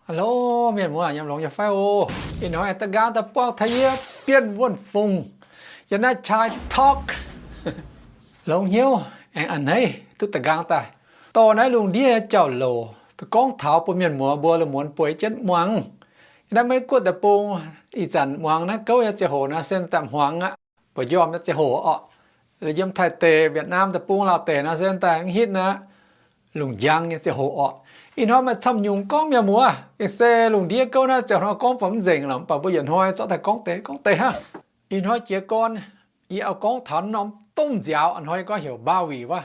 Hello, mienh muoz, yiem longx nyei fai oc? Ih hnoi da'nqaang daaih buangh taux yie Bienh Wuonh Fungx yiem naaiv Chai Talk. Longx hnyouv aengx a'hneiv duqv da'nqaang daaih dorh naaiv lungh ndiev nyei jauv-louc gorngv taux bun mienh muoz mbuo lungh muonz bueix jienv muangx. Yiem naaiv Meiv Guoqv deic-bung, ih zanc muangx naaiv gouv nyei ziangh hoc naaiv se daaih hmuangx aqv, bueix njormh nyei ziangh hoc orqc. Yiem Taiv deic, Vietnam deic-bung, Laauv deic naaiv se daaih mv hitv naaiv lungh njang nyei ziangh hoc orqc. Ih hnoi maaih camv nyungc gorngv, mienh muoz, gengh se lungh ndiev gouv naaiv ziangh hnoi gorngv baac mv nzengc lorqc, mv baac mbuo yietc hnoi zorqv daaih gorngv deix gorngv deix hnangv. Ih hnoi jiez gorn yie oix gorngv taux norm domh nziaaux, ih hnoi yie gorngv heuc Mbawi wuov.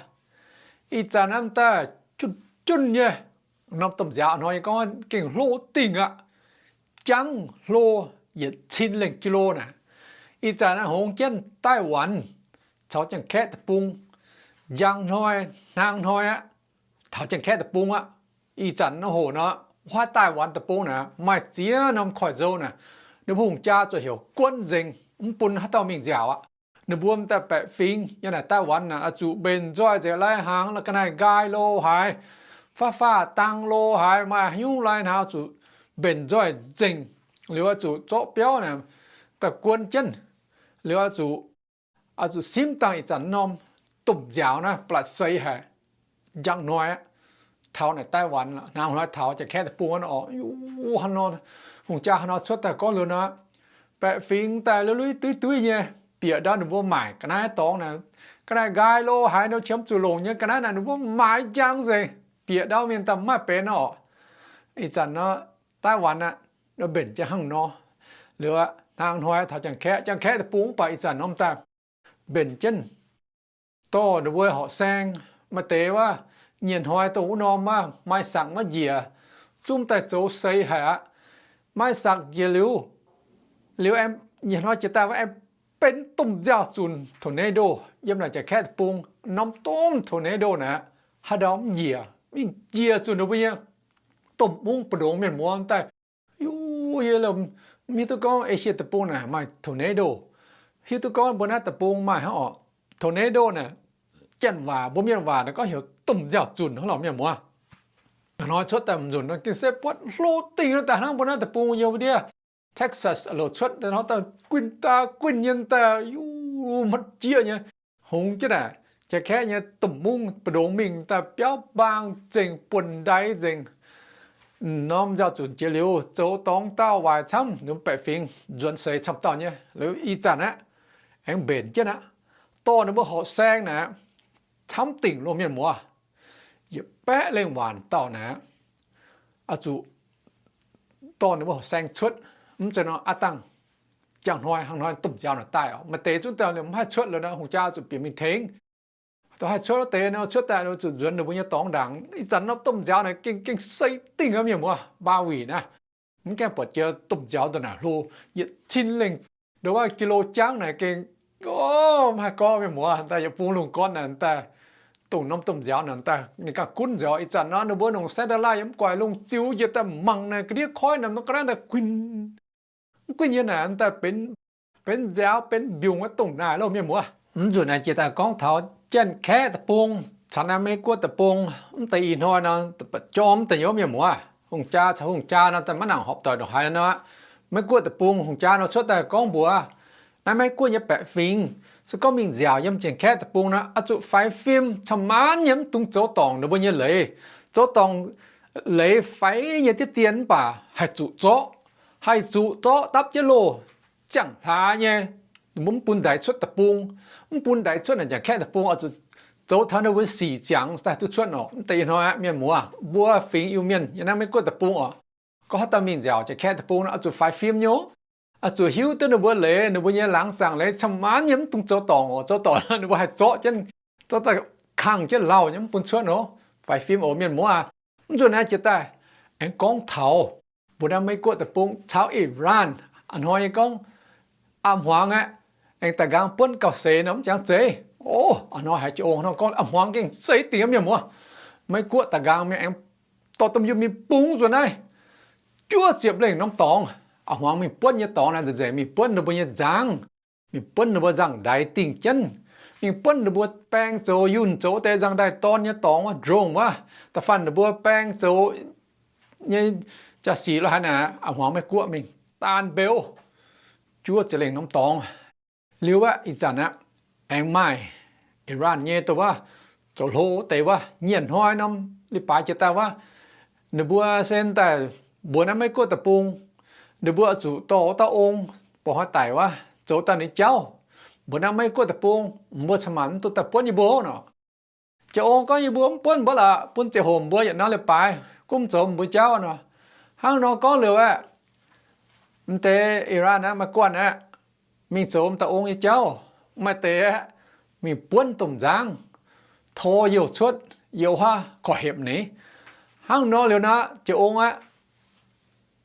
Ih zanc naaiv daaih junh junh nyei norm domh nziaaux, ih hnoi yie gorngv gengh hlo dingh aqv. Jangv hlo yietc cin lengh kilo naaic. Ih zanc naaiv hngongx jienv Daaih Wanc caux Janx-Kaeqv deic-bung. Njang hnoi, hnaangx hnoi aqv, taux Janx-Kaeqv deic-bung aqv. Ih zanc nor hoc nor, huaav Daaih Wanc deic-bung naaic maaih ziex norm koiv-nzou naaic, ninh mbuo hungh jaa zuqc heuc guon nzengc, mv bun haaix dauh mingh nziaauc aqv. Ninh mbuo m'daaih baeqc fingx yiem naaic Daaih Wanc naaic oix zuqc mbenc nzoih nzengc lai-hnaangx, ga'naaiv nqaai lo haaix, fav faah dang lo haaix, maaih haaix nyungc lai-hnaangx oix zuqc mbenc nzoih nzengc. Liuz oix zuqc zorqv biauv naaic daaih guon jienv. Liuz oix zuqc, oix zuqc simv dangh ih zanc norm domh nziaaux naaiv blatc seix haic. Njang hnoi aqv, taux naaic Daaih Wanc, hnaangx hnoi taux Janx-Kaeqv deic-bung orqc. Hungh jaa haaix nor cuotv daaih gorngv liuz nor, baeqc fingx daaih lui-lui duiv-duiv nyei, bieqc ndau ninh mbuo maaic ga'naaiv dorngx naaic, ga'naaiv nqaai lo haaix nor qiemx zuqc longc nyei ga'naaiv naaic ninh mbuo maaiz njang nzengc, bieqc ndau mienh daaih mv maaih benx orqc. Ih zanc nor, Daaih Wanc aqv, mbenc jienv hnangv nor. Liuz aqv, hnaangx hnoi taux Janx-Kaeqv, Janx-Kaeqv deic-bung mv baac ih zanc norm daaih mbenc jienv dorh ninh mbuo horqc saeng. Maaih deix wuov, nyienh hnoi dongh wuov norm wuov, maaih saqc maiv njiec, zungv daaih zoux seix haic aqv. Maaih saqc njiec liuz, liuz aengx nyienh hnoi jiex daaih wuov aengx benx domh nziaaux-zunc tornado yiem naaic Janx-Kaeqv deic-bung. Norm domh tornado naaic, haaix ndau mv njiec, mingh njiec zuqc ninh mbuo nyei domh mungv mbu'ndongx, mienh muoz, daaih. Yie mv hiuv duqv gorngv Esie deic-bung naaic maaih tornado. Hiuv duqv gorngv mbuo naaiv deic-bung maaih hnangv orqc. Tornado naaic, janx waac, mbuo mienh waac naaic gorngv heuc domh nziaaux-zunc hnangv lorqc, mienh muoz. Hnoi cuotv daaih m'nzunc nor gengh se buatc hlo dingh daaih hnangv mbuo naaiv deic-bung yiem ndiev Texas loc cuotv daaih, guinh daaih guinh nyei daaih, yie maiv jieqv nyei. Hngongx jienv naaic, Janx-Kaeqv nyei domh mungv mbu'ndongx mingh daaih biauv mbaang nzengc, buonc ndaix nzengc. M'norm nziaaux-zunc jiex liuz, zoux dorngx daauh waaic camv, ninh baeqc fingx nzuonx seix camv dauh nyei. Liuz ih zanc aqv, aengx mbenc jienv aqv, dorh ninh mbuo horqc saeng naaic, camv dingc loh, mienh muoz. Yietc baeqv lengh waanc dauh naaic, oix zuqc dorh ninh mbuo horqc saeng cuotv. Mv zeiz nor aav dangh jangx hnoi, hnangv hnoi domh nziaaux naaic daaih orqc, maaih deix zungv daaih ninh mv haih cuotv liuz nor, hungh jaa zuqc bieqc mingh tengx. Dongh haih cuotv wuov deix nor, cuotv daaih zuqc nzuonx ninh mbuo nyei dorngx ndaangc. Ih zanc norm domh nziaaux naaic gengh, gengh seix dingh aqv, mienh muoz, Mbawi naaiv. Mv gaengh buatc jiex domh nziaaux dongh naaic hlo yietc cin lengh, ndongc wuov kilo jangv naaic gengh, o, mv haih gorngv, mienh muoz, daaih yietc bung lungh gorn naaic daaih, dongh norm domh nziaaux naaic daaih ninh ganh gunv nziaaux. Ih zanc nor ninh mbuo nongc satellite yaac mv guaix lungh ziux njiec daaih mangc naaic ga'ndiev koiv naaic nor ga'naaiv daaih guinh, mv guinh nyei naaic daaih benx, benx nziaaux benx mbiungc wuov dongh naaic loh, mienh muoz. Mv nzunc naaic jiex daaih gorngv taux Janx-Kaeqv deic-bung caux naaiv Meiv Guoqv deic-bung. Mv deix ih hnoi nor, jorm deix nyei, mienh muoz. Hungh jaa caux hungh jaa nor daaih maiv nangc horpc doic ndongc haaix nor. Meiv Guoqv deic-bung hungh jaa nor cuotv daaih gorngv mbuox naaiv Meiv Guoqv nyei baeqc fingx se gorngv mingh nziaauc yiem Janx-Kaeqv deic-bung nor, oix zuqc faix fim, ca'maanc nyei mv dungx zoux dorngc ninh mbuo nyei leiz. Zoux dorngc leiz faix nyei diev dien mv baac haih zuqc zorqv, haih zuqc zorqv dapv jienv loh, ziangh hlaax nyei, mv bun ndaix cuotv deic-bung, mv bun ndaix cuotv naaic Janx-Kaeqv deic-bung, oix zuqc zoux taux ninh mbuo sic ziangx daaih duqv cuotv orqc. Mv deix ih hnoi aqv, mienh muoz, mbuo fingx Iu-Mienh yiem naaiv Meiv Guoqv deic-bung orqc, gorngv haaix dauh mingh nziaauc Janx-Kaeqv deic-bung nor, oix zuqc faix fim nyei. Oix zuqc hiuv duqv ninh mbuo leiz, ninh mbuo nyei laangz zaangc leiz ca'maanc nyei mv dungx zoux dorngc oc. Zoux dorngc ninh mbuo haih zorqv jienv, zorqv daaih kangh jienv lauh nyei mv bun cuotv nor. Faix fim oc, mienh muoz aac. Mv nzunc naaiv jiex daaih aengx gorngv taux mbuo naaiv Meiv Guoqv deic-bung caux Iran. A'hnoi nyei gorngv a'hmuangx aeqv, aengx daaih nqaang buonv gauh seix nor mv jangx zeiz. O, a'hnoi haiz jiex ong nor gorngv a'hmuangx gengh seix dingc aqv, mienh muoz. Meiv Guoqv daaih nqaang mingh aengx dorh domh yungh mingh bungx nzuonx naaiv juov ziepc lengh norm dorngx. A'hmuangx mingh buonv nyei dorngx naaiv nzengc nzengc mingh buonv ninh mbuo nyei nzangv, mingh buonv ninh mbuo nzangv-ndaix dingh jienv, mingh buonv ninh mbuo baeng zoux yunh zoux deix nzangv-ndaix dorn nyei dorngx wuov, drone wuov. Da'faanh ninh mbuo baeng zoux nyei Jaa-sic lo haaix naaic aqc hmuangx Meiv Guoqv mingh daan mbeux juov ziepc lengh norm dorngx. Liuz aqv, ih zanc aqv, aengx maaih Iran nyei dongh wuov zoux hlo deix wuov, nyieh hnoi norm leiz-baaix jiex daaih wuov, ninh mbuo se daaih mbuox naaiv Meiv Guoqv deic-bung, ninh mbuo oix zuqc dorh wuov dauh ong, ba'hnoi daic wuov, zoux daaih ninh jauv, mbuox naaiv Meiv Guoqv deic-bung, mbuo cin-maanc mv dungx daaih buonv yie mbuo nor. Ziouv ong gorngv, yie mbuo mv buonv mbuo lorqc, bun ziangh hoc mbuo yietc norm leiz-baaix gunv zoux mbuo jauv nor. Hnangv nor gorngv liuz aqv, m'deix Iran aqv, maaih guanh aqv, mingh zoux m'daaih ong nyei jauv. Maaih deix aqv, mingh buonv domh nzangv, tor youh cuotv, youh huaav korv-hepc nyei. Hnangv nor liuz nor, ziouv ong aqv,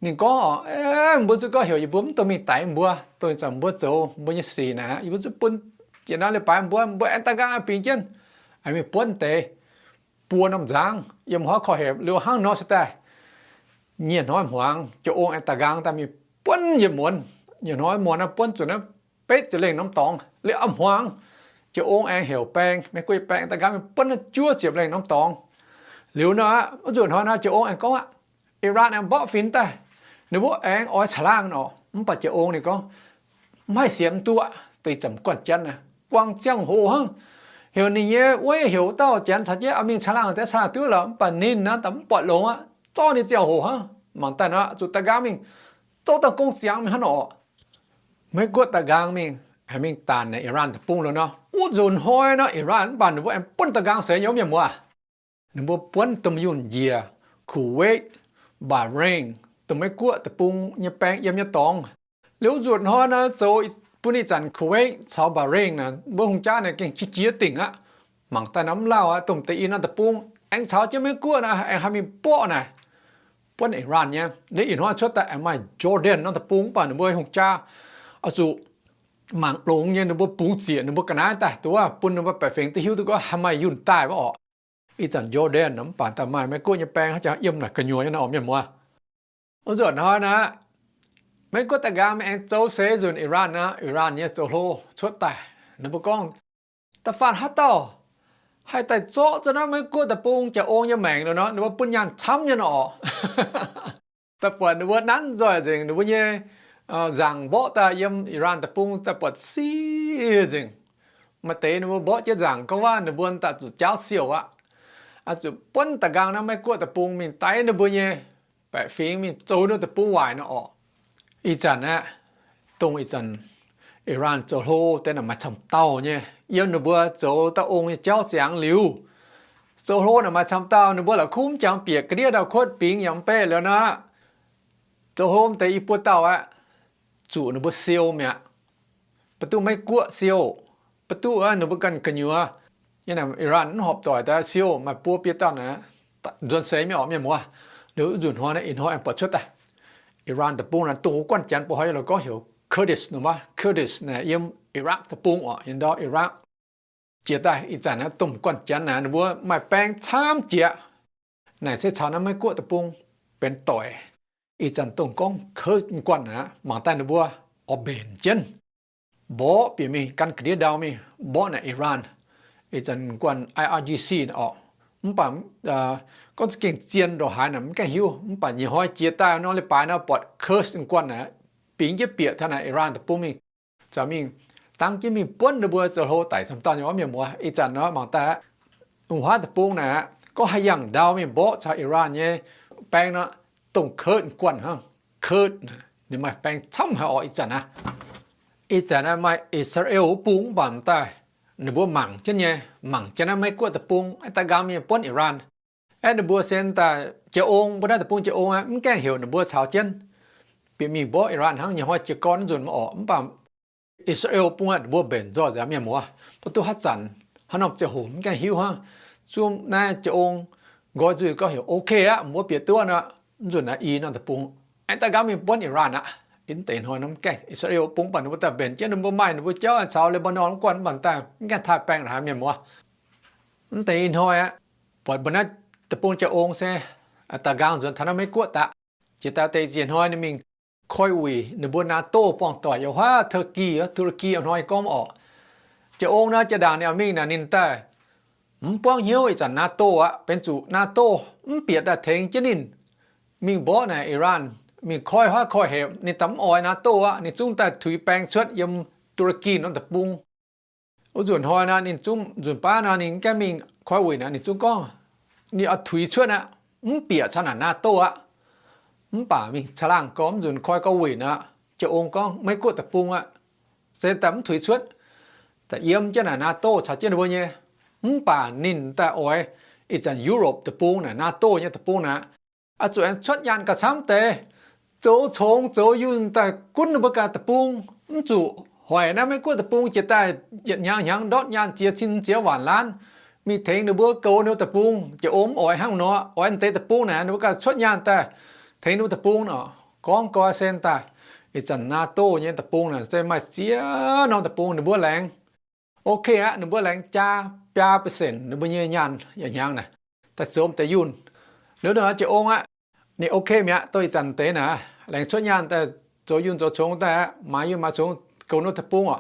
ninh gorngv, mbuo zuqc gorngv heuc yie mbuo mv dungx mingh daix mbuo, dongh zanc mbuo zoux mbuo nyei sic naaic, yie mbuo zuqc bun yietc norm leiz-baaix mbuo, mbuo aengx daaih nqaang bingx jienv, aengx mingh buonv deix buo norm nzangv yiem huaav korv-hepc. Liuz hnangv nor se daaih nyieh hnoi hmuangx, ziouv ong aengx daaih nqaang daaih mingh buonv yietc muonz. Nyieh hnoi muonz naaiv buonv zuqc naaiv betv ziepc lengh norm dorngx. Liuz a'hmuangx, ziouv ong aengx heuc baeng, Meiv Guoqv nyei baeng, daaih nqaang mingh buonv naaiv juov ziepc lengh norm dorngx. Liuz nor aqv, wuov nzunc hnoi nor ziouv ong aengx gorngv aqv, Iran aengx mborqv fingx daaih, ninh mbuo aengx oix caangh laangh nor. Mv baac ziouv ong ninh gorngv, mv haih sienx duqv aqv, deix zanc guanh janv naaic guangc ziangh hoc hnangv. Heuc ninh nyei wuov, heuc dauh janx caux jienv mingh caangh laangh, deix caangh laangh duqv lorqc, mv baac ninh naaiv daaih mv buatc longx aqv, zorqv ninh ziangh hoc hnangv. Mangc daaih nor zuqc daaih nqaang mingh zoux dauh gong ziangx mingh hnangv nor. Meiv Guoqv daaih nqaang mingh, mingh daanc naaic Iran deic-bung liuz nor, wuov nzunc hnoi nor Iran mv baac ninh mbuo aengx buonv daaih nqaang seix nyei wuov mienh muoz. Ninh mbuo buonv domh yunh njiec, Kuwait, Bahrain, dongh Meiv Guoqv deic-bung nyei baeng yiem nyei dorngx. Liuz wuov nzunc hnoi nor zoux bun ih zanc Kuwait caux Bahrain naaic, mbuo hungh jaav naaic gengh qiex jiez dingc aqv. Mangc daaih nor mv lauh aqv, domh deix i norm deic-bung aengx caux jienv Meiv Guoqv naaic aengx haih mingh borqv naaic, buonv Iran nyei. Liuz ih hnoi cuotv daaih aengx maaih Jordan norm deic-bung, mv baac ninh mbuo hungh jaa oix zuqc mangc longx nyei, ninh mbuo bungx ziec ninh mbuo ga'naaiv daaih, dongh wuov bun ninh mbuo baeqc fingx duqv hiuv duqv gorngv haaix maaih yunh daaih wuov orqc. Ih zanc Jordan mv baac daaih maaih Meiv Guoqv nyei baeng haaix jangx yiem naaic gu'nyuoz nyei nor, mienh muoz. Wuov nzunc hnoi naaic, Meiv Guoqv daaih nqaang mingh aengx zoux seix nzunc Iran naaic, Iran nyei zoux hlo cuotv daaih, ninh mbuo gorngv, da'faanh haaix dauh haih daaih zorqv za'naaiv Meiv Guoqv deic-bung jaa-ong nyei maengc nor, ninh mbuo bun nyaanh camv nyei nor. Daaih buatc ninh mbuo nanv nzoih nzengc, ninh mbuo nyei nzaangc mborqv daaih yiem Iran deic-bung daaih buatc sic nzengc. Maaih deix ninh mbuo mborqv jienv nzaangc gorngv waac ninh mbuo daaih zuqc jaauv siouc aqv, zuqc buonv daaih nqaang naaiv Meiv Guoqv deic-bung mingh daix ninh mbuo nyei baeqc fingx, mingh zoux ninh deic-bung waaic nor orqc. Ih zanc aeqv, dongh ih zanc Iran zoux hlo deix naaic maaih camv dauh nyei, yiem ninh mbuo zoux dauh ong nyei jauv ziangx liuz, zoux hlo naaic maaih camv dauh ninh mbuo la'kuqv mv jangx bieqc ga'ndiev ndau-kuotv bingx yaac mv bei liuz nor, zoux hlo deix i buo dauh aeqv, zuqc ninh mbuo siou mi'aqv. Ba'duqv Meiv Guoqv siou, ba'duqv ninh mbuo ganh gu'nyuoz, Iran mv horpc doic daaih siou maaih buo biei dauh naaic nzuonx seix mingh orqc, mienh muoz. Liuz nzunc hnoi naaiv ih hnoi aengx buatc cuotv daaih Iran deic-bung naaiv dongh wuov guanh janx bun hnoi yie lorz gorngv heuc Kurdish nor, Kurdish naaic yiem Iraq deic-bung orqc, yiem ndau Iraq. Jiex daaih ih zanc naaiv domh guanh janx naaic ninh mbuo maaih baeng camv jiex. Naaic se caux naaiv Meiv Guoqv deic-bung benx doic. Ih zanc dongh gorngv Kurdish guanh naaic, mangc daaih ninh mbuo oix mbenc jienv mborqv bieqc mingh gan ga'ndiev ndau mingh mborqv naaic Iran. Ih zanc guanh I R G C naaic orqc, mv baac gorngv za'gengh zien ndongc haaix naaic mv gaengh hiuv. Mv baac nyei hnoi jiex daaih nor leiz-baaix nor buatc Kurdish guanh naaic bingx jienv bieqc taux naaic Iran deic-bung mingh, zaux mingh dangv jienv mingh buonv ninh mbuo zoux hlo daic camv dauh nyei orqc, mienh muoz. Ih zanc nor mangc daaih aqv, wuov deic-bung naaic aqv, gorngv haih yangh ndau mingh mborqv caux Iran nyei baeng nor, dongh Kurdish guanh hnangv. Kurdish naaic ninh maaih baeng camv haic orqc. Ih zanc naaiv, ih zanc naaiv maaih I^saa^laa^en wuov bung mv baac daaih ninh mbuo mangc jienv nyei, mangc jienv naaiv Meiv Guoqv deic-bung aengx daaih nqaang mingh buonv Iran. Aeqv, ninh mbuo se daaih jaa-ong, mbuo naaiv deic-bung jaa-ong aqv, mv gaengh heuc ninh mbuo caux jienv bieqc mingh mborqv Iran hnangv. Nyei hnoi jiez gorn nzunc maiv orqc, mv baac I^saa^laa^en bung aqv, ninh mbuo mbenc nzoih nzengc, mienh muoz. Mv duqv haaix zanc, haaix norm ziangh hoc mv gaengh hiuv hnangv. Zungv naaiv jaa-ong nqoi nzuih gorngv heuc ok aqv, mbuo bieqc duqv nor, nzunc naaiv i norm deic-bung aengx daaih nqaang mingh buonv Iran aqv. Mv deix hnoi nor mv gaengh, I^saa^laa^en wuov bung mv baac ninh mbuo daaih mbenc jienv ninh mbuo maaih ninh mbuo jauv caux Lebanon guanh mv baac daaih mv gaengh taaih baeng haaix, mienh muoz. Mv deix ih hnoi aqv, buatc mbuo naaiv deic-bung jaa-ong se daaih nqaang nzuonx taux naaiv Meiv Guoqv daaih. Jiex daaih deix ziex hnoi ninh mingh koi wuic ninh mbuo NATO buangh doic, yaac huaav Turkey, Turkey ih hnoi gorngv orqc. Jaa-ong naaiv jaa-ndaangc ninh mingh naaic ninh daaih mv buangv hnyouv ih zanc NATO aqv, benx zuqc NATO mv bieqc daaih tengx jienv ninh. mingh mborqv naaic Iran, mingh koi huaav koi hepc, ninh daaih mv oix NATO aqv. Ninh zungv daaih tuix baeng cuotv yiem Turkey norm deic-bung. Wuov nzunc hnoi nor, ninh zungv nzunc baav nor, ninh gaengh mingh koi wuic naaic, ninh zungv gorngv ninh oix tuix cuotv aqv, mv bieqc caux naaic NATO aqv. Mv baac mingh caangh laangh gorngv mv nzunc koi gau wuic nor, Jiex Ong gorngv Meiv Guoqv deic-bung aqv, se daaih mv tuix cuotv, daaih yiem jienv naaic NATO caux jienv ninh mbuo nyei. Mv baac ninh daaih oix ih zanc Europe deic-bung naaic, NATO nyei deic-bung naaic, oix zuqc aengx cuotv nyaanh gauh camv deix, zoux congx zoux yunh daaih gunv ninh mbuo ganh deic-bung. Mv zuqc hoic naaiv Meiv Guoqv deic-bung jiex daaih yietc hnyangx hnyangx ndortv nyaanh ziex cin ziex waanc laanv mingh tengx ninh mbuo goux ninh mbuo deic-bung. Jiex Ong mv oix hnangv nor, oix deix deic-bung naaic ninh mbuo ganh cuotv nyaanh daaih tengx ninh mbuo deic-bung nor. Gorngv gau se daaih ih zanc NATO nyei deic-bung naaic se maaih ziex norm deic-bung ninh mbuo laengz. Ok aqv, ninh mbuo laengz jaa biaa percent ninh mbuo nyei nyaanh yietc hnyangx naaic daaih zoux deix yunh. Liuz nor Jiex Ong aqv, ninh ok mi'aqv, dongh ih zanc deix naaic laengz cuotv nyaanh daaih zoux yunh zoux congx daaih aqv, maaiz yunh maaiz congx goux ninh mbuo deic-bung oc.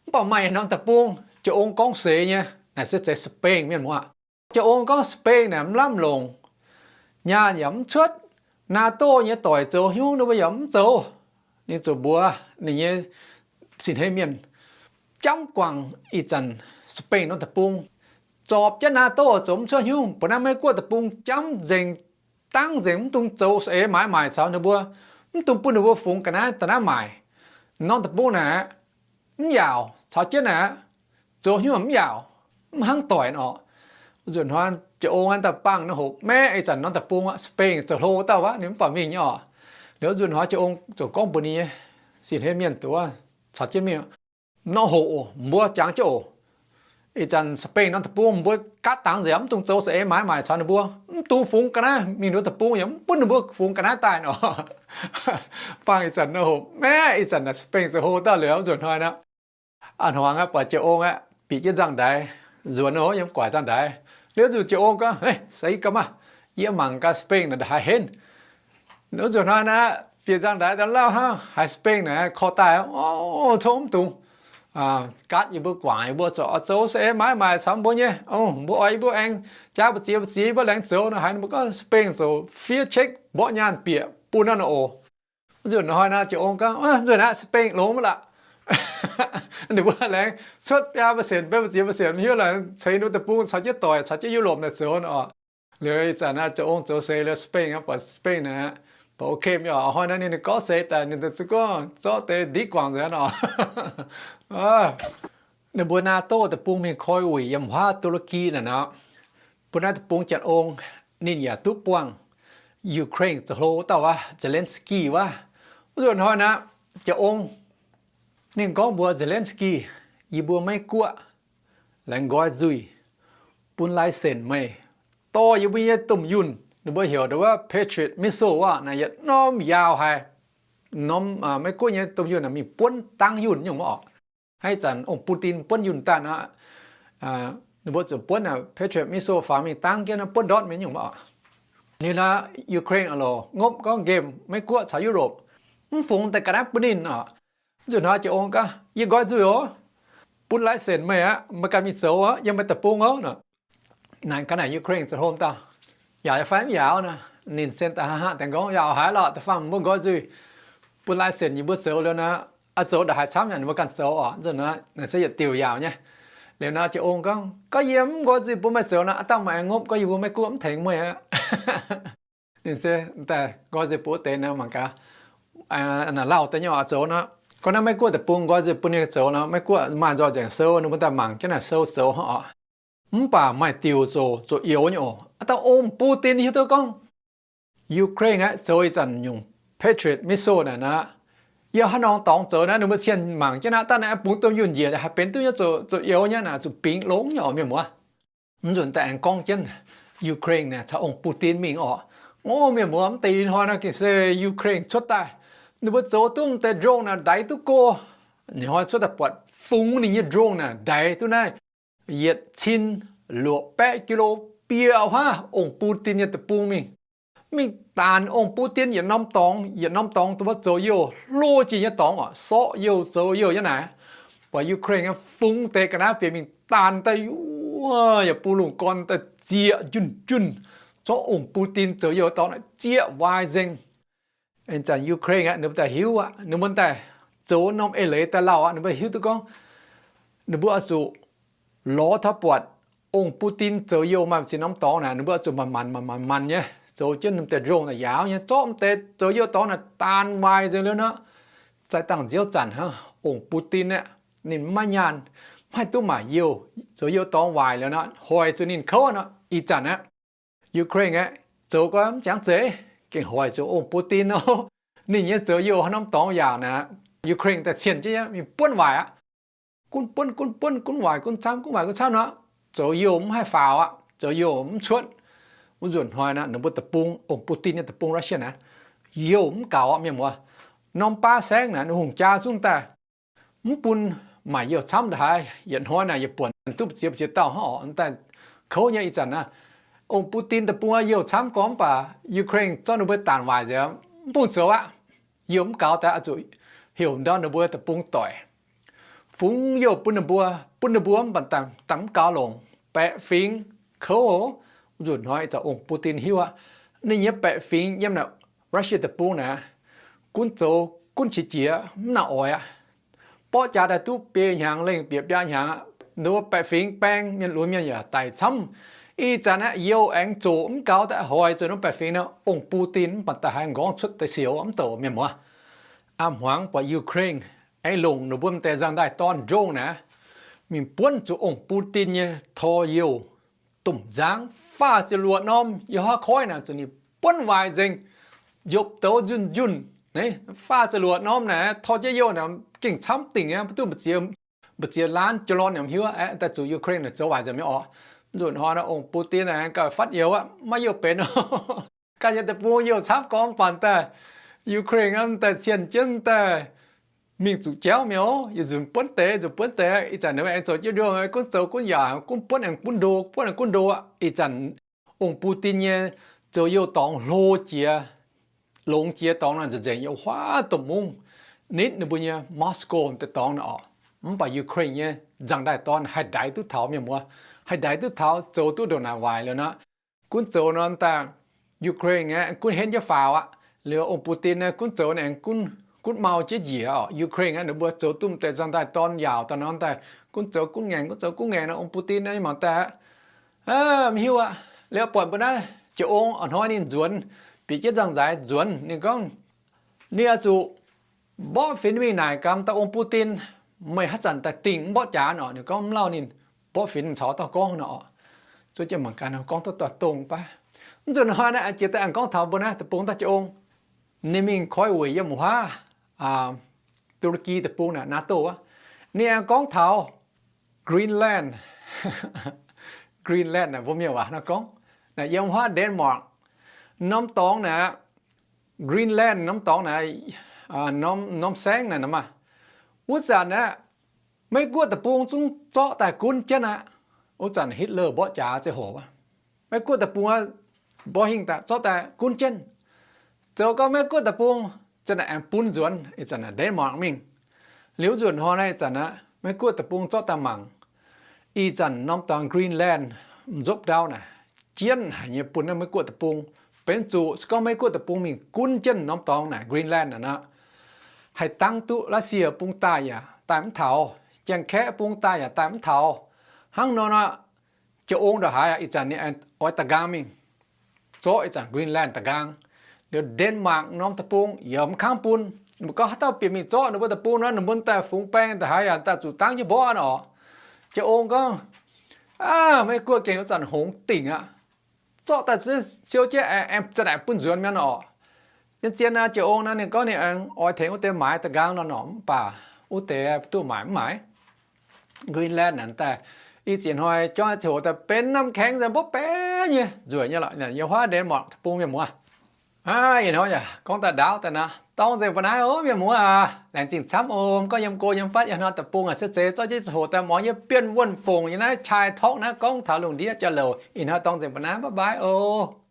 Mv baac maaih norm deic-bung Jiex Ong gorngv seix nyei naaic se zeiz Spain mienh muoz. Jiex Ong gorngv Spain naaic mv lamh longc, nyaanh yaac mv cuotv, NATO nyei doic zoux hnyouv ninh mbuo yaac mv zoux. Ninh ziouc mbuox ninh nyei sin-hei mienh jamv guangc ih zanc Spain norm deic-bung, zorpc jienv NATO zoux mv cuotv hnyouv, mbuo naaiv Meiv Guoqv deic-bung jamv nzengc, dangv nzengc, mv dungx zoux saeng-eix maaiz maaic caux ninh mbuo, mv dungx bun ninh mbuo fungx ga'naaiv daaih naaiv maaic. Norm deic-bung naaic mv yaauc, caux jienv naaic zoux hnyouv mv yaauc, mv hnangv doic oc. Nzunc hnoi Jiex Ong daaih bangh nor hoqc maeqv ih zanc norm deic-bung aqv, Spain zoux hlo dauh aqv, ninh mv baac mingh nyei oc. Liuz nzunc hnoi Jiex Ong ziouc gorngv mbuox ninh nyei sin-hei mienh duqv caux jienv mingh, nor hoqc mbuo jangx jienv oc. Ih zanc Spain norm deic-bung mbuo gaatv dangx nzengc, mv dungx zoux saeng-eix maaiz maaic caux ninh mbuo, mv dungx fungx ga'naaiv mingh ninh mbuo deic-bung, yaac mv bun ninh mbuo fungx ga'naaiv daaih nor. Bangh ih zanc nor hoqc maeqv ih zanc naaic Spain zoux hlo dauh liuz nzunc hnoi nor, a'hnoi aqv buatc Jiex Ong aqv bieqc jienv nzangv-ndaix nzuonx nor, yiem guaaic nzangv-ndaix. Liuz nzunc Jiex Ong gorngv, Seix gaax maah! Yie mangc gaax Spain naaic haaix henv. Nzunc hnoi naaic bieqc nzangv-ndaix daaih lauh hnangv, haiz Spain naaic korv daaih, o, tov mv dungx gaatv yie mbuo guangc, yie mbuo zoux, zoux saeng-eix maaiz maaic caux mbuo nyei. Mbuo oix yie mbuo aengx jaax mbu'ziex mbu'ziex yie mbuo laengz zoux nor, haiz ninh mbuo gorngv Spain zoux fiev check mborqv nyaanh bieqc bun nor oc. Nzunc hnoi nor Jiex Ong gorngv, nzunc naaiv Spain longx maiv lorqc. Ninh mbuo laengz cuotv biaa percent, biaa percent, ziex percent hiuv laengz ceix ninh mbuo deic-bung caux jienv doic caux jienv Europe naaic zoux nor. Liuz ih zanc naaiv Jiex Ong zoux seix liuz Spain aqv, buatc Spain naaic, buatc ok mi'aqv. A'hnoi nor ninh gorngv seix daaih ninh daaih zungv gorngv zorqv deix ndiqv guangc nzengc nor. Ninh mbuo NATO deic-bung mingh koi wuic yiem huaav Turkey naaic nor, bun naaiv deic-bung Janx-Ong ninh yaac duqv buangh Ukraine zoux hlo wuov dauh wuov Zelensky wuov. Wuov nzunc hnoi naaic, Janx-Ong ninh gorngv mbuox Zelensky, yie mbuo Meiv Guoqv laengz nqoi nzuih bun license meih dorh yie mbuo nyei domh yunh, ninh mbuo heuc ndau wuov Patriot missile wuov naaic, yietc norm yaauc haic. Norm Meiv Guoqv nyei domh yunh naaic mingh buonv dangv yunh nyungc maiv oc. Ih zanc ong Putin buonv yunh daaih nor, ninh mbuo zuqc buonv Patriot missile faaux mingh dangv jienv buonv ndortv mingh nyungc maiv oc. Liuz nor, Ukraine loc ngopv gorngv nqemh Meiv Guoqv caux Europe, mv fungx daaih ga'naaiv bun ninh oc. Nzunc hnoi Janx-Ong gorngv, yie nqoi nzuih oc, bun license meih aqv, meih ganh mingh zoux aqv, yiem meih deic-bung oc. Naaic ga'naaiv Ukraine zoux hlo dauh, yaauc fai mv yaauc nor, ninh se da'haav hnangv deix gorngv, yaauc haic lorqc, da'faanh mbuo nqoi nzuih, bun license yie mbuo zoux liuz nor, oix zoux ndongc haaix camv yaac ninh mbuo ganh zoux oc. Nzunc hnoi naaic se yietc diuc yaauc nyei. Liuz nor Janx-Ong gorngv, gorngv yie mv nqoi nzuih bun meih zoux nor, aav dangh meih aengx ngopv gorngv yie mbuo Meiv Guoqv mv tengx meih aqv. Ninh se daaih nqoi nzuih bun wuov deix nor mangc gaax, lauh deix nyei oc zoux nor. Gorngv naaiv Meiv Guoqv deic-bung nqoi nzuih bun ninh zoux nor, Meiv Guoqv maaih nzoih nzengc sou, ninh mbuo daaih mangc jienv naaic sou zoux oc. Mv baac maaih diuc zoux, zoux youz nyei oc. Aav dangh ong Putin hiuv duqv gorngv Ukraine aeqv, zoux ih zanc nyungc Patriot missile naaic nor, yiem haaix norm dorngx zoux naaiv, ninh mbuo cien mangc jienv naaiv, daaih naaiv bungx domh yunh njiec haih benx duqv nyei, zoux youz nyei naaic, zuqc bingx longx nyei oc mienh muoz. Mv nzunc daaih aengx gorngv jienv Ukraine naaic caux ong Putin mingh oc. Ngov mienh muoz, mv deix ih hnoi naaiv gengh se Ukraine cuotv daaih, ninh mbuo zoux duqv mv deix drone naaic ndaix duqv go. Ih hnoi cuotv daaih buatc fungx ninh nyei drone naaic ndaix duqv naaiv yietc cin luoqc baeqv kilo bieqc huaav ong Putin nyei deic-bung mingh. Mingh daanc ong Putin yietc norm dorngx, yietc norm dorngx dongh wuov zoux youh hlo jiex nyei dorngx oc, sorqv youh zoux youh nyei naaic. Buatc Ukraine fungx deix ga'naaiv bieqc mingh daanc daaih, yaac bun lungh gorn daaih zieqc njunh njunh, zorqv ong-buv-din zoux youh dorngx zieqv waaic nzengc. Ih zanc Ukraine aqv, ninh mbuo daaih hiuv aqv, ninh mbuo daaih zoux norm eix leiz daaih lauh aqv, ninh mbuo hiuv duqv gorngv ninh mbuo oix zuqc lorz taux buatc ong-buv-din zoux youh maaih ziex norm dorngx naaic, ninh mbuo oix zuqc manc-manc manc-manc manc nyei zoux jienv norm deix drone naaic yaauv nyei, zorqv m'deix zoux youh dorngx naaic daanh waaic nzengc liuz nor, zaaix dangh nziouv zanc hnangv, ong-buv-din aeqv, ninh maiv nyaanh, maiv haih duqv maaic youh, zoux youh dorngx waaic liuz nor, hoic zuqc ninh kouv nor. Ih zanc aqv, Ukraine aeqv, zoux gau mv jangx zeiz, gengh hoic zuqc ong-buv-din nor. Ninh nyei zoux youh haaix norm dorngx yaauc naaic, Ukraine daaih cienh jienv mingh buonv waaic aqv. Gunv buonv, gunv buonv, gunv waaic, gunv camv, gunv waaic, gunv camv nor, zoux youh mv haih faaux aqv, zoux youh mv cuotv. Wuov nzunc hnoi naaic, ninh mbuo deic-bung, ong-buv-din nyei deic-bung Russia naaic, youh mv gaux aqv, mienh muoz. Norm baav saengv naaic, ninh hungh jaa zungv daaih mv bun maaic youh camv ndongc haaix. Yietc hnoi naaic yietc buonc duqv mbu'ziex mbu'ziex dauh hnangv orqc, daaih kouv nyei. Ih zanc naaic, ong-buv-din deic-bung youh camv gorngv mv baac Ukraine zorqv ninh mbuo daanh waaic nzengc, mv bung zoux aqv. Youh mv gaux daaih oix zuqc heuc ndau ninh mbuo deic-bung doic, fungx youh bun ninh mbuo, bun ninh mbuo mv baac dangh mv gaux longc, baeqc fingx kouv. Nzunc hnoi ih zanc ong-buv-din hiuv aqv, ninh nyei baeqc fingx yiem naaic Russia deic-bung naaic, gunv zoux gunv qiex jiez mv nangc oix aqv. Borqv jaax daaih duqv biei hnyangx lengh bieqc biaa hnyangx aqv, ninh mbuo baeqc fingx baeng, mienh lunx mienh yaac daic camv. Ih zanc aeqv, youh aengx zoqc mv gaux daaih hoic zuqc norm baeqc fingx naaic, ong-buv-din mv baac daaih haih nqorngv cuotv deix siouc mv douc, mienh muoz. A'hmuangx buatc Ukraine aengx longc ninh mbuo m'deix nzangc-ndaaih dorn drone naaic mingh buonv zuqc ong-buv-din nyei tor youh, domh nzangv faah ziepc luoqc norm, yiem haav koiv naaic zuqc ninh buonv waaic nzengc, njopv douz njunh njunh. Faah ziepc luoqc norm naaic tor jienv youh naaic gengh camv dingc aqv, mbu'ziex, mbu'ziex laanv jolon yaac mv hiuv aqv, daaih zuqc Ukraine naaic zoux waaic nzengc mingh orqc. Nzunc hnoi naaiv ong-buv-din naaic gauh fatv youz aqv, maiv youh benx. Ganh nyei deic-bung youh camv gorngv mv baac daaih, Ukraine daaih cienh jienv daaih mingh zuqc jauv mingh oc, yietc nzunc buonv deix, nzunc buonv deix. Ih zanc ninh mbuo aengx zoux jienv ndongc gunv zoux gunv yaac gunv buonv aengx gunv ndo, buonv aengx gunv ndo aqv. Ih zanc ong-buv-din nyei zoux youh dorngx hlo jiex, longx jiex dorngx naaic nzengc nzengc yiem huaav domh mungv nitv ninh mbuo nyei Moscow deix dorngx naaic orqc. Mv baac Ukraine nyei nzangc-ndaaih dorn haih ndaix duqv taux, mienh muoz, haih ndaix duqv taux, zoux duqv ndongc naaic waaic liuz nor, gunv zoux nor daaih Ukraine aeqv, gunv henv jienv faaux aqv. Liuz ong-buv-din naaiv gunv zoux naaic aengx gunv mau jienv njiec orqc. Ukraine aeqv, ninh mbuo zoux duqv m'deix nzangc-ndaaih dorn yaauc daaih nor daaih, gunv zoux gunv ngaengc, gunv zoux gunv ngaengc nor, ong-buv-din naaiv mangc daaih mv hiuv aqv. Liuz buatc mbuo naaiv jiex ong, a'hnoi ninh nzuonx, bieqc jienv nzangc-nzaic nzuonx, ninh gorngv, ninh oix zuqc mborqv fingx mingh naaic gaax dauh ong-buv-din, meih haaix zanc daaih dingh mborqv jaax orqc. Ninh gorngv mv lauh ninh mborqv fingx caux dauh gorngv nor orqc. Zuov jienv mangc gaax gorngv duqv doix dongh baav. Mv nzunc hnoi naaiv jiex daaih aengx gorngv taux mbuo naaiv deic-bung daaih jiex ong, ninh mingh koi weic yiem wuov haav, Turkey deic-bung naaic, NATO aqv. Ninh aengx gorngv taux Greenland. Greenland naaic mbuo mienh waac nor gorngv, naaic yiem wuov haav Denmark norm dorngx naaic, Greenland norm dorngx naaic, norm, norm saengv naaic nor maah. Wuov zanc aeqv, Meiv-Guoqv deic-bung zungv zorqv daaih gunv jienv aqv. Wuov zanc Hitler mborqv jaax ziangh hoc, Meiv-Guoqv deic-bung mborqv hingh daaih zorqv daaih gunv jienv. Zoux gau Meiv-Guoqv deic-bung zanc naaic aengx bun nzuonx ih zanc naaic Denmark mingh. Liuz nzunc hnoi naaiv ih zanc aqv, Meiv-Guoqv deic-bung zorqv daaih mangc, ih zanc norm dorngx Greenland m'nzopv ndau naaic, jienv haic nyei bun naaiv Meiv-Guoqv deic-bung. Benx zuqc se gorngv Meiv-Guoqv deic-bung mingh gunv jienv norm dorngx naaic Greenland naaic nor, haih dangv duqv Russia bung daaih yaac daaih mv taux, Janx-Kaeqv bung daaih yaac daaih mv taux. Hnangv nor nor, jiex ong ndongc haaix ih zanc ninh oix da'nqaang mingh zorqv ih zanc Greenland da'nqaang. Liuz Denmark norm deic-bung yaac mv kangv bun. Ninh mbuo gorngv haaix dauh bieqc mingh zorqv ninh mbuo deic-bung nor, ninh mbuo daaih fungx baeng ndongc haaix yaac daaih zuqc dangv jienv mborqv orqc. Jiex ong gorngv, aav, Meiv-Guoqv gengh wuov zanc hngongx dingc aqv. Zorqv daaih siou jienv aengx zanc naaic bun nzuonx mi'aqv orqc. Zien-zien naaiv jiex ong naaiv ninh gorngv ninh aengx oix tengx wuov deix maaiz da'nqaang nor, mv baac wuov deix duqv maaic mv maaiz. Greenland naaic daaih, ih ziex hnoi jauv ziangh hoc daaih benx น้ำแข็ง nzengc, mbopv baeqc nyei, nzueic nyei lorqc. Yiem huaav Denmark deic-bung, mienh muoz. Aav, ih hnoi yaac gorngv daaih ndaauv daaih naaiv, dorng nzengc mbuo naaiv oc, mienh muoz aac. Laengz zingh camv oc. Mv gorngv yiem go yiem fatv, ih hnoi deic-bung aac, se zeiz zorqv jienv ziangh hoc daaih muangx yie Bienh Wuonh Fongc yiem naaiv Chai Talk naaiv gorngv taux lungh ndiev jauv-louc. Ih hnoi dorng nzengc mbuo naaiv, bye bye oc.